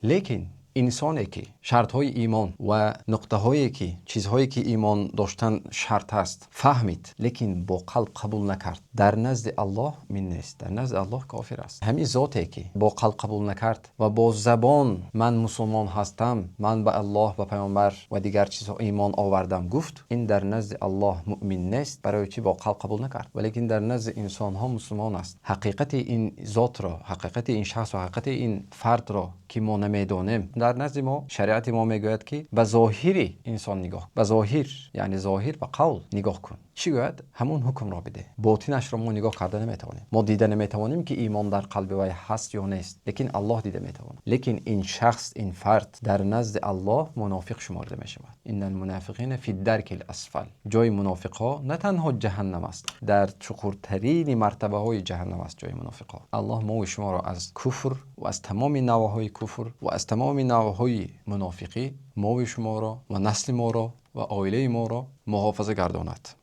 Лекин инсоне ки шартҳои имон ва нуқтаҳое ки чизҳое ки имон доштан шарт аст фаҳмид, лекин бо қалб қабул накард, дар назди Аллоҳ мӯъмин нест, дар назди Аллоҳ кофир аст. Ҳамин зоте ки бо қалб қабул накард ва бо забон ман мусулмон ҳастам, ман ба Аллоҳ, ба паёмбар ва дигар чизҳо имон овардам гуфт, ин дар назди Аллоҳ мӯъмин нест. Барои чӣ? Бо қалб қабул накард, валекин дар назди инсонҳо мусулмон аст. Ҳақиқати ин зотро, ҳақиқати ин шахс ва ҳақиқати ин фардро ки мо намедонем, дар назди мо шариати мо мегӯяд ки ба зоҳири инсон нигоҳ, ба зоҳир, яъне зоҳир ба қавл нигоҳ кун. Чӣ гӯяд? Ҳамон ҳукмро бидеҳ. Ботинашро мо нигоҳ карда наметавонем. Мо дида наметавонем ки имон дар қалби вай ҳаст ё нест, лекин Аллоҳ дида метавонад. Лекин ин шахс, ин фард дар назди Аллоҳ мунофиқ шумурда мешавад. Иннал-мунофиқина фид-даркил асфал. Ҷои мунофиқҳо на танҳо ҷаҳаннам аст, дар чуқуртарин мартабаҳои ҷаҳаннам аст ҷои мунофиқҳо. Аллоҳ мо ва шуморо аз куфр ва аз тамоми навъҳои куфр ва аз тамоми навъҳои мунофиқӣ мо ва шуморо ва насли моро ва оилаи моро муҳофиза гардонад.